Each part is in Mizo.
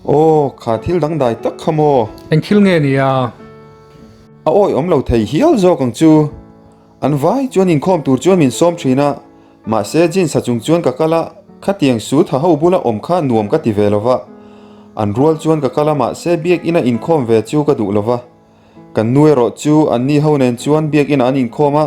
Aw, kha thil dangdai tak kha maw? Eng thil nge nia? A awi awm lo thei hial zawk ang chu. An vai chuan inkhawm tur chuan min sawm thin a, mahse jeans ha chung chuan ka kal a, khatiang suit ha ho bula awm kha nuam ka ti ve lo va. An rual chuan ka kal a mahse biakina inkhawm ve chu ka duh lo va. Kan nu erawh chu an ni ho nen chuan biakinah an inkhawm a,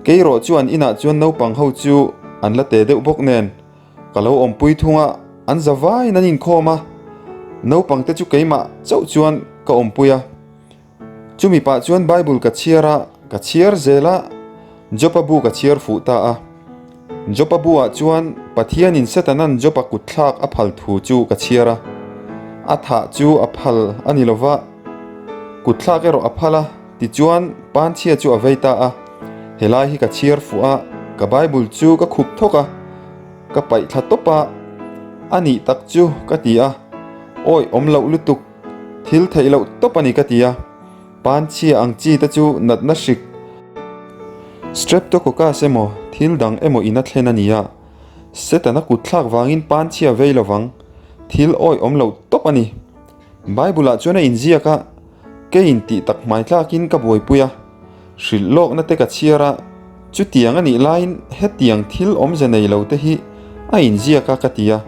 kei erawh chu an inah chuan naupang ho chu an la te deuh bawk nen ka lo awmpui thung a, an za vaiin an inkhawm a, naupang te chu keimah chauh chuan ka awmpui a. Chumi pah chuan Bible ka chhiar a, ka chhiar zel a, Job-a bu ka chhiar fuh ta a. Job-a bu-ah chuan Pathianin Setanan Job-a kutthlak a phal thu chu ka chhiar a. A thah chu a phal a ni lo va, kutthlak erawh a phal a, tichuan panchhia chu a vei ta a. Helai hi ka chhiar fuh a, ka Bible chu ka khup thawk a, ka paih thla tawp a, A nih tak chu ka ti a, awi awm loh lutuk, thil theih loh tawp a ni ka ti a. Panchhia ang chi te chu natna hrik, Streptococcus emaw thil dang emaw in a thlen a ni a, Setana kutthlak vangin panchhia vei lovang, thil awih awm lo tawp a ni. Bible-ah chuan a inziak a, keiin tih tak hmaitlakin ka buaipui a, hrilh lawkna te ka chhiar a, chutiang a nih laiin hetiang thil awmze nei lo te hi a inziak a ka ti a,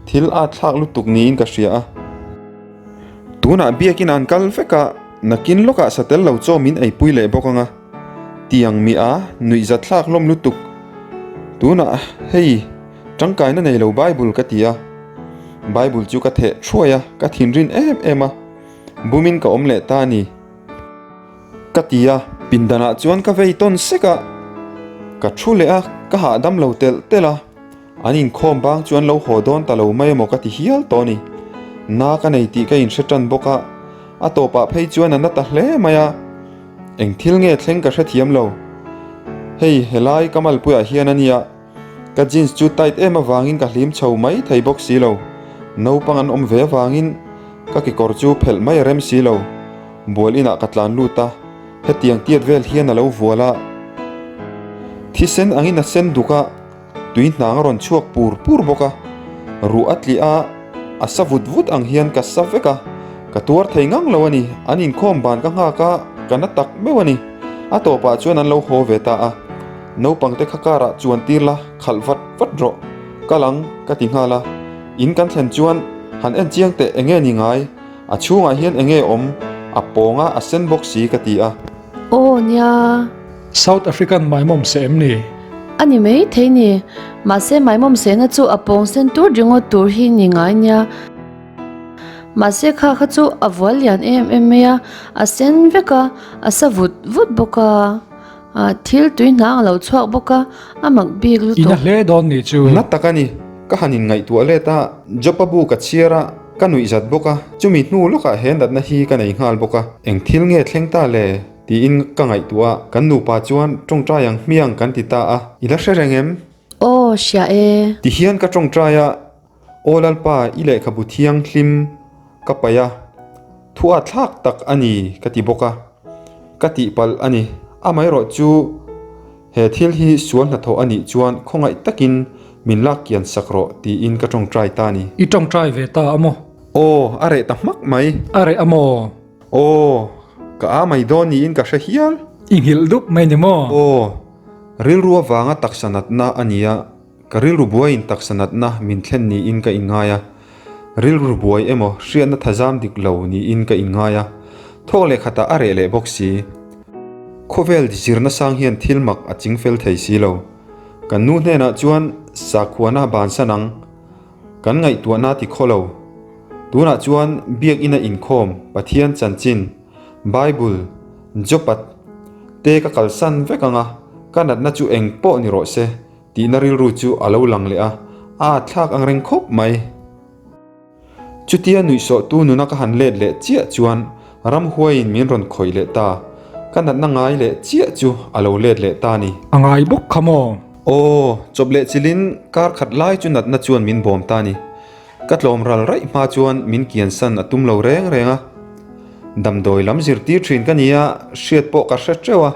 thil a thlak lutuk niin ka hria a. Tunah biakin an kal vek a, nakin lawkah satel lo chaw min eipui leh bawk ang a, tiang mi a nuihzat thlak hlawm lutuk. Tunah hei tangkaina nei lo Bible ka ti a, Bible chu ka theh thuai a, ka thinrin em em a, bumin ka awm leh ta a ni. Ka ti a, pindanah chuan ka vei tawn sek a, ka thu leh a, ka hahdam lo telh telh a. An inkhawm bang chu an lo haw dawn ta lo mai emaw ka ti hial tawh a ni. Na ka nei tih ka inhre tan bawk a, a tawpah phei chuan a na ta hle mai a. Eng thil nge thleng ka hrethiam lo. Hei helai ka malpuiah hian a nia, ka jeans chu tight em avangin ka hlim chho mai thei bawk si lo. Naupang an awm ve avangin ka kekawr chu phelh mai a rem si lo. Bual inah ka tlan lut a, hetiang tiat vel hian a lo vual a. Thisen angin a sen duk a. Tui hnang a rawn chhuak pur pur bawk a, ruh a tliah a, a sa vut vut ang hian ka sa vek a, ka tuar thei ngang lo a ni, an inkhawm ban ka nghak a, ka na tak meuh a ni. A tawpah chuan an lo haw ve ta a, naupangte kha car ah chuan tir la, khalh vat vat rawh, kal ang ka ti nghal a, in kan thlen chuan han en chiang teh enge ni ngai, a chhungah hian enge awm, a pawng a, a sen bawk si ka ti a. Aw nia. South African maimawm seh em ni? A ni mai thei ni. Mahse maimawm sehna chu a pawng sen tur ringawt tur hi ni ngai nia. Mahse kha kha chu a vual lian em em mai a, a sen vek a, a sa vut vut bawk a, thil tui hnang a lo chhuak bawk a, a mak bik lutuk. Ina hle dawn ni chu. Na tak a ni. Ka han inngaihtuah let a, Job-a bu ka chhiar a, ka nuihzat bawk a, chumi hnu lawkah he natna hi ka nei nghal bawk a. Eng thil nge thleng ta le? Tiin ka ngaihtuah a, kan nupa chuan tawngtai ang hmiang kan ti ta a, i la hre reng em? Aw, hria e. Tihian ka tawngtai a, Aw Lalpa, i lehkhabu thianghlim ka paih a, thu a thlak tak a ni ka ti bawk a, ka tihpalh a ni. Amaherawh chu he thil hi sual hnathawh a nih chuan khawngaih takin min lak kian sak rawh tiin ka tawngtai ta a ni. I tawngtai ve ta a maw? Aw, a reh ta hmak mai. A reh a maw? Aw, ka a mai dawn niin ka hre hial. I nghilh dup mai ni maw? Aw, rilru avanga taksa natna a ni a, ka rilru buaiin taksa natna min thlen niin ka inngai a, rilru buai emaw hriatna thazam dik lo niin ka inngai a, thawk leh khatah a reh leh bawk si. Khawvel zirna sang hian thil mak a ching fel thei si lo. Kan nu hnenah chuan sakhuana bansan ang. Kan ngaihtuahna ti khaw lo. Tunah chuan Biakina inkhawm, Pathian chanchin, Bible, Jopat, te ka kalsan vek ang a, ka natna chu eng pawh ni rawh se tihna rilru chu a lo lang leh a, a atthlak ang reng khawp mai. Chutia nuihsawhtu nuna ka han let leh chiah chuan ramhuaiin min rawn khawih leh ta, ka natna ngai leh chiah chu a lo let leh ta ni. A ngai bawk kha maw? Aw, chawp leh chilin kar khat lai chu natna chuan min bawm ta ni. Ka tlawm ral raih hma chuan min kiansan a tum lo reng reng a. Damdawi lam zirtir thin ka ni a, hriat pawh ka hre teuh a,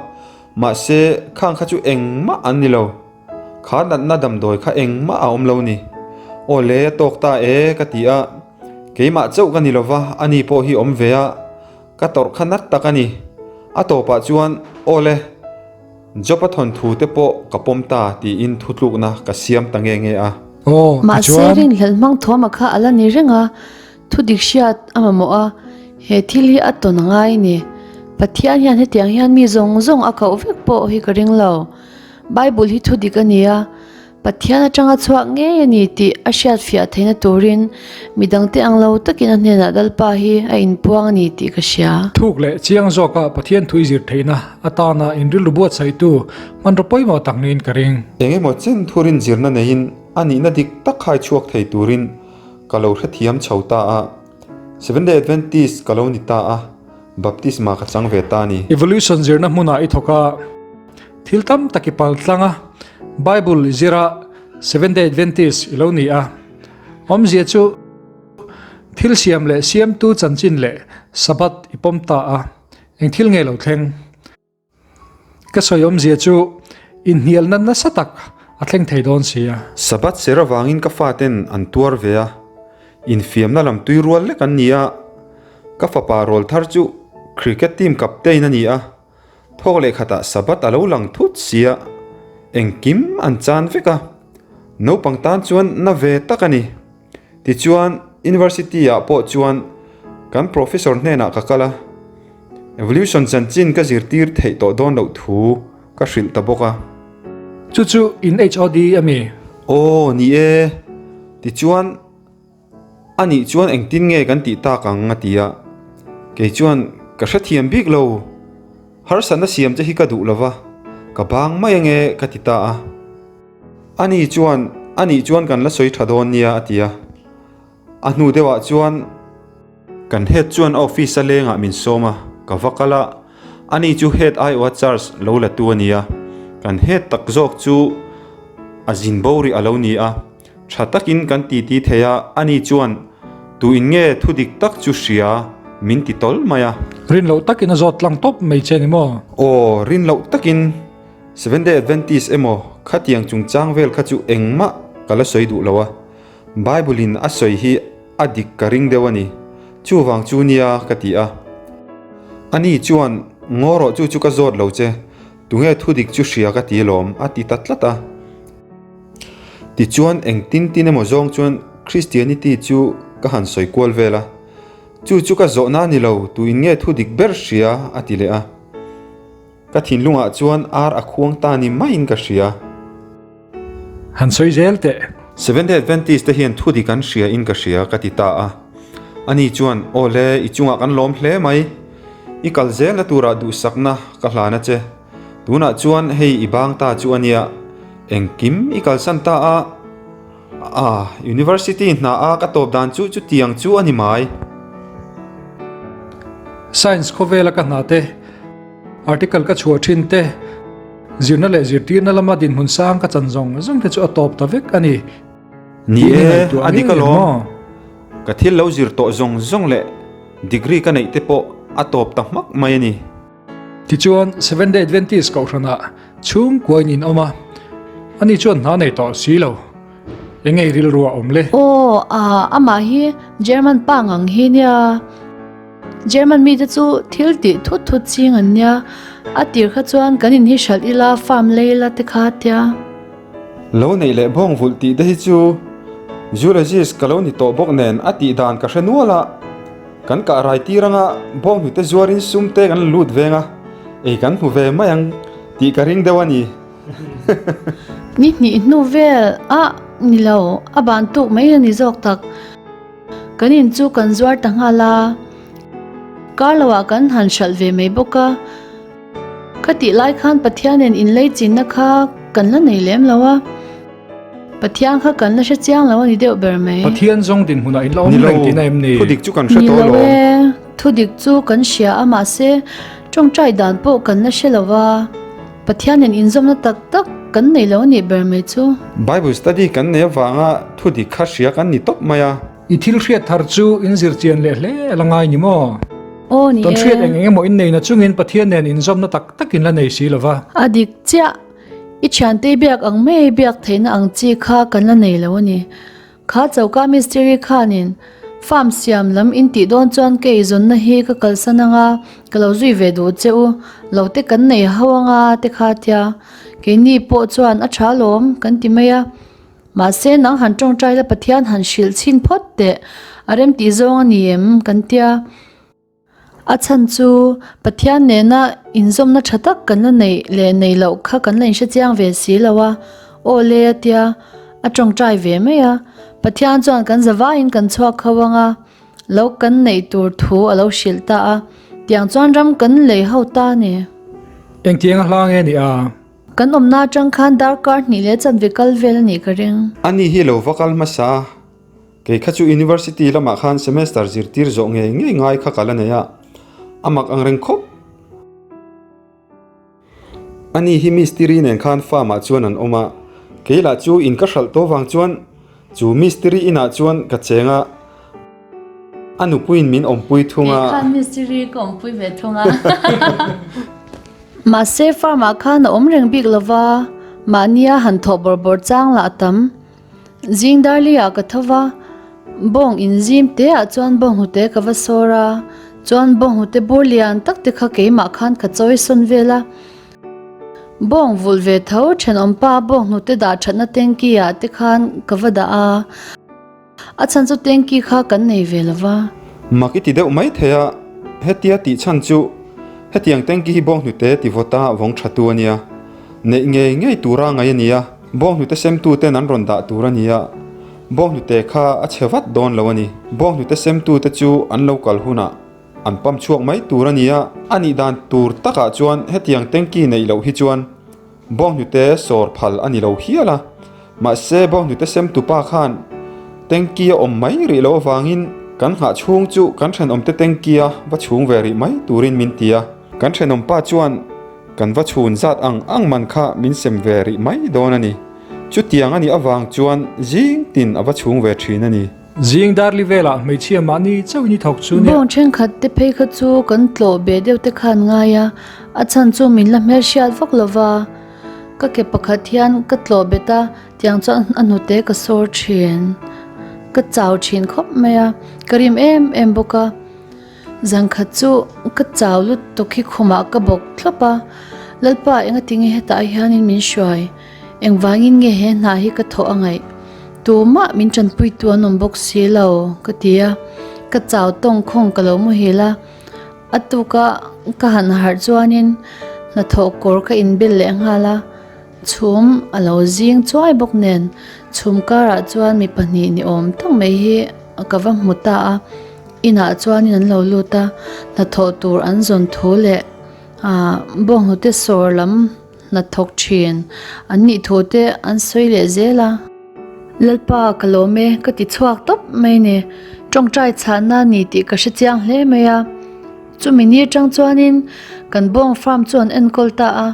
mahse khang kha chu engmah an ni lo. Kha natna damdawi kha engmah a awm lo ni. Aw le, a tawk ta e ka ti a. Keimah chauh ka ni lova, ani pawh hi awm ve a, ka tawrh kha nat tak a ni. A tawpah chuan, Aw le, Job-a thawnthu te pawh ka pawm ta tiin thutlukna ka siam ta nge nge a. Aw, Mahse, tichuan. rinhlelh hmang thuama kha a la ni reng a, Thu dik hriat a mamawh a, he thil hi a tawn a ngai a ni. Pathian hian hetiang hian mi zawng zawng a koh vek pawh hi ka ring lo. Bible hi thu dik a ni a, Pathian atanga chhuak ngei a ni tih a hriat fiah theihna turin midangte ang lo takin a hnenah Lalpa hi a inpuang a ni tih ka hria. Thuk leh chiang zawka Pathian thu i zir theihna atana inrilru buatsaihtu hmanraw pawimawh tak niin ka ring. Eng emaw chen thurin zirna neiin a nihna dik tak khai chhuak thei turin Ka lo hrethiam chho ta a, Seventh-day Adventist ka lo ni ta a, baptisma ka chang ve ta a ni. Evolution zirna hmunah i thawk a, thil tam tak i pal tlang a, Bible i zir a, Seventh-day Adventist i lo ni a. Awmzia chu thil siam leh siamtu chanchin leh Sabbath i pawm ta a, eng thil nge lo thleng? Ka sawi awmzia chu inhnialna nasa tak a thleng thei dawn si a. Sabbath ser avangin ka faten an tuar ve a, infiamna lam tui rual lek an ni a. Ka fapa rawl thar chu cricket team captain a ni a, thawk leh khatah Sabbath a lo lang thut si a, engkim an chan vek a. Naupang tan chuan na ve tak a ni. Tichuan, University ah pawh chuan kan professor hnenah ka kal a, Evolution chanchin ka zirtir theih tawh dawn loh thu ka hrilh ta bawk a. Chu chu in HOD a mi? Aw, ni e. Tichuan, A nih chuan engtin nge kan tih tak ang? a ti a. Kei chuan, Ka hrethiam bik lo. Harsatna siam che hi ka duh lo va, ka bang mai ange ka ti ta a. Ani chuan, Anih chuan kan la sawi tha dawn nia a ti a. A hnu deuhah chuan kan head chuan a office a lengah min sawm a, ka va kal a. Ani chu head aiawha charge lo la tu a ni a. Kan head tak zawk chu a zin bo rih a lo ni a. Tha takin kan titi thei a, ani chuan tu in nge thu dik tak chu hria min ti tawl mai a. Rin loh takin a zawt tlang tawp mai che ni maw? Aw, rin loh takin. Seventh-day Adventist emaw khatiang chungchang vel kha chu engmah ka la sawi duh lo a, Bible-in a sawi hi a dik ka ring deuh a ni, chuvang chu nia ka ti a. Ani chuan, Ngaw rawh chu chu ka zawt lo che, tunge thu dik chu hria ka ti alawm a ti ta tlat a. Tichuan engtin tin emaw zawng chuan Christianity chu ka han sawi kual vel a, chu chu ka zawhna a ni lo, tuin nge thu dik ber hria a ti leh a. Ka thinlungah chuan ar a khuang ta ni maiin ka hria. Han sawi zel teh. Seventh-day Adventist te hian thu dik an hria in ka hria ka ti ta a. Ani chuan, Aw le, i chungah kan lawm hle mai. I kal zelna turah duhsakna ka hlan a che. Tunah chuan hei i bang ta chu a nia. Engkim i kalsan ta a. Ah, University hna a ka tawp dan chu chutiang chu a ni mai. Science khawvela ka hna te, article ka chhuah thin te, zirna leh zirtirna lama dinhmun sang ka chan zawng zawng te chu a tawp ta vek a ni. Ni e, a dik alawm. Ka thil lo zir tawh zawng zawng leh degree ka neih te pawh a tawp ta hmak mai a ni. Tichuan, Seventh-day Adventist kohhranah chhungkuain in awm a, ani chuan hna nei tawh si lo. Eng ngei rilru a awm le? Aw, a, amah hi German pa ngang hi nia. German mite chu thil tih thut thut ching an nia. A tir kha chuan kan in hi hralh ila, farm lei ila te kha tia. Lo neih leh bawng vulh tih te hi chu zoologist ka lo ni tawh bawk nen a tih dan ka hre nual a. Kan kah rai tir anga bawnghnute zuarin sum te kan la lut veng a, ei kan hmu ve mai ang tih ka ring deuh a ni. Ni hnih hnu vel ah ni lo, a ban tuk mai a ni zawk tak. Kan in chu kan zuar ta nghal a, kar lo ah kan han hralh ve mai bawk a. Ka tih lai khan Pathian nen inlei chinna kha kan la nei lem lo a. Pathian kha kan la hre chiang lo a ni deuh ber mai. Pathian zawng dinhmunah in la awm Ni lo, reng tihna em ni? thudik chu kan hre Ni tawh lo alawm. e, thudik chu kan hria a mahse tawngtai dan pawh kan la hre lo va, Pathian nen inzawmna tak tak kan nei lo a nih ber mai chu. Bible study kan nei avanga thudik kha hria kan ni tawp mai a. I thil hriat thar chu in zir chian leh hle a la ngai ni maw? Aw ni Tawn e. hriat eng eng emaw in neina chungin Pathian nen inzawmna tak tak in la nei si lo va. A dik chiah. I thiante biak ang mai biak theihna ang chi kha kan la nei lo a ni. Kha choka mistiri khanin. Farm siam lam in tih dawn chuan ka eizawnna hi ka kalsan anga ka lo zui ve duh che u, lo te kan nei ho anga te kha tia keini pawh chuan a tha lawm kan ti mai a. Mahse nang han tawngtai la Pathian han hrilh chhin phawt teh a rem tih zawng a ni em kan tia. A chhan chu Pathian nena inzawmna tha tak kan la neih leh nei loh kha kan la inhre chiang ve si lo a, aw le a tia a tawngtai ve mai a. Pathian chuan kan zavaiin kan chhuak ho anga lo kan neih tur thu a lo hrilh ta a, tiang chuan ram kan lei ho ta a ni. Engtiang a hla nge ni a? Kan awmna atang khan darkar hnih leh chanve kal vel a nih ka ring. Ani hi lo va kal hmasa. Kei kha chu University lamah khan semester zirtir zawh ngei ngei ngai kha ka la nei a, a mak ang reng khawp. Ani hi mistiri nen khan farm ah chuan an awm a, kei lah chu in ka hralh tawh vang chuan chu mistiri inah chuan ka cheng a, a nupuiin min awmpui thung a. Kei khan mistiri ka awmpui ve thung a. Mahse farm ah khan a awm reng bik lova, mahnia han thawh bawrh bawrh chang lah a tam. Zing darli-ah ka tho va, bawng inzim te ah chuan bawnghnute ka va sawr a, chuan bawnghnute bur lian tak te kha keimah khan ka chawi sawn vel a. Bawng vulh ve tho thenawmpa bawnghnute dah thatna tanky ah te khan ka va dah a, a chhan chu tanky kha kan nei ve lo va. Mak i ti deuh mai thei a, hetia tih chhan chu hetiang tanky hi bawnghnute ti vawta vawng tha tu a nia, neih ngei ngei tura ngaih a nia. Bawnghnute semtuten an rawn dah tur a ni a, bawnghnute kha a chhe vat dawn lo a ni. Bawnghnute semtute chu an lo kal hunah an pump chhuak mai tur a ni a, a nih dan tur takah chuan hetiang tanky neih loh hi chuan bawnghnute sawr phal a ni lo hial a. Mahse bawnghnute semtupa khan tanky a awm mai rih loh avangin kan nghah chhung chu kan thenawmte tanky a va chhung ve rih mai turin min ti a. Kan thenawmpa chuan Kan va chhun zat ang ang man kha min sem ve rih mai dawn a ni. Chutiang a nih avang chuan zing tin a va chhung ve thin a ni. Zing darli velah hmeichhia mahni chauhin i thawk chu nia. Bawng thenkhat te phei kha chu kan tlawh be deuh te khan ngai a, a chhan chu min la hmelhriat vak lo va. Ka ke pakhat hian ka tlawh bet a, tiang chuan a hnute ka sawr thin. Ka chau thin khawp mai a, ka rim em em bawk a. Zankhat chu ka chau lutuk hi khumah ka bawk thlawp a, Lalpa engatinge hetah hianin min hruai? Engvangin nge he hna hi ka thawh a ngaih? Tumah min tanpuitu an awm bawk si lo ka ti a, ka chau tawng khawng ka lo muhil a, a tuka ka han harh chuanin hnathawh kawr ka inbel leh nghal a, chhum a lo zing chuai bawk nen chhum karah chuan mi pahnih ni awm tak mai hi ka va hmu ta a. Inah chuanin an lo lut a, hnathawh tur an zawn thu leh aah bawnghnute sawr lam hnathawk thin an nih thu te an sawi leh zel a. Lalpa ka lawm e ka ti chhuak tawp mai ni, tawngtai chhahna ni tih ka hre chiang hle mai a. Chumi ni atang chuanin kan bawng farm chu an enkawl ta a,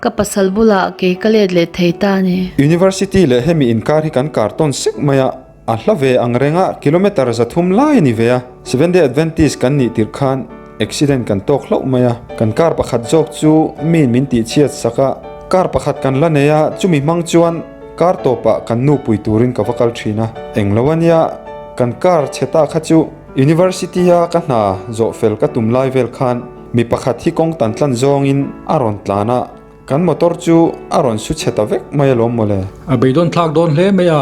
ka pasal bulah kei ka let leh thei ta a ni. University leh hemi inkar hi kan kar tawn sek mai a. A hla ve ang renga kilometre 300 lai a ni ve a, Seventh Day Adventist kan nih tirh khan accident kan tawk hlauh mai a, kan car pakhat zawk chu miin min tihchhiat sak a, car pakhat kan la nei a, chumi hmang chuan car tawpah kan nu pui turin ka va kal thin a, englo a nia, kan car chhe ta kha chu University a ka hna zawh fel ka tum lai vel khan mi pakhat hi kawng tan tlan zawngin a rawn tlan a, Kan motor chu a rawn su chhe ta vek mai alawm mawle. A beidawn thlak dawn hle mai a,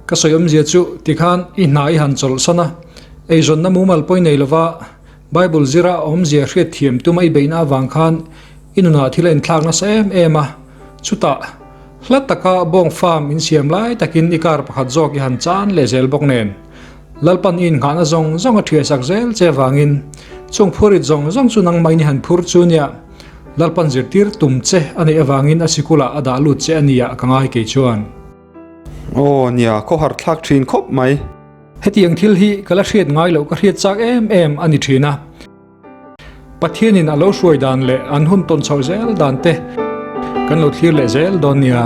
ka sawi awmzia chu tikhan i hna i han chawlhsan a, eizawnna mumal pawi nei lova Bible zira awmzia hriat thiam tuma i beihna avang khan i nunah thil a inthlak nasa em em a, chutah hla taka bawng farm in siam lai takin i car pakhat zawk i han chan leh zel bawk nen Lalpan i innghahna zawng zawng a thiasak zel che avangin chung phurit zawng zawng chu nangmahin i han phur chu nia. Lalpan zirtir tum che a neih avangin a sikulah a dah lut che a nia ka ngai kei chuan. Aw nia, khawhar thlak thin khawp mai. Hetiang thil hi ka la hriat ngai loh ka hriat chak em em a ni thin a. Pathianin a lo hruai dan leh an hun tawn chhoh zel dan te kan lo thlir leh zel dawn nia.